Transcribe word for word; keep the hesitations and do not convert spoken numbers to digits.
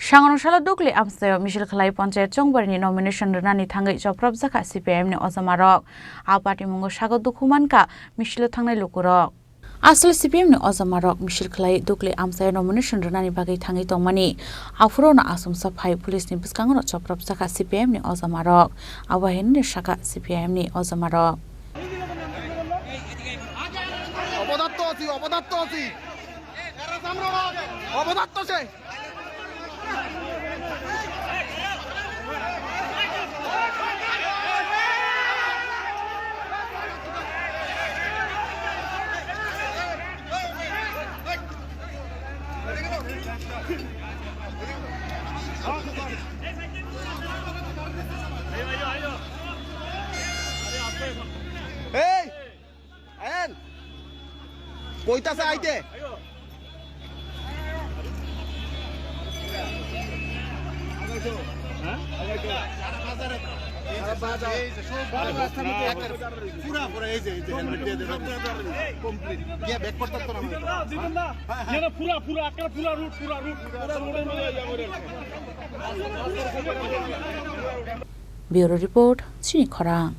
Sangrong salo Dukli amchaio misil khlai panchayat chongbarini nomination rwnani thangwi chopropjakha C P I M ni ojamarok. A patimungo sago dukhu mankha misilo thangnai lukurok. Aswk C P I M ni ojamarok misil khlai Dukli amchaio nomination rwnani bagwi thangwi tongmani. Aphuru no asumsa phai police ni bwskango no chopropjakha C P I M ni ojamarok. Abo hinwi sakha C P I M ni ojamarok. অপদার্থ আছি, অপদার্থ আছি। অপদার্থ সে। এই! আয়ান! কইতাছে আইতে? পুরা, পুরা, এই যে, এই যে, helmet দিয়ে দেন। Complete। গিয়া back করতে তো না। হ্যাঁ, হ্যাঁ। পুরা, পুরা, একটা পুরা route, পুরা route, পুরা route-এর মধ্যে ইয়া করে। Bureau Report, Chini Khorang.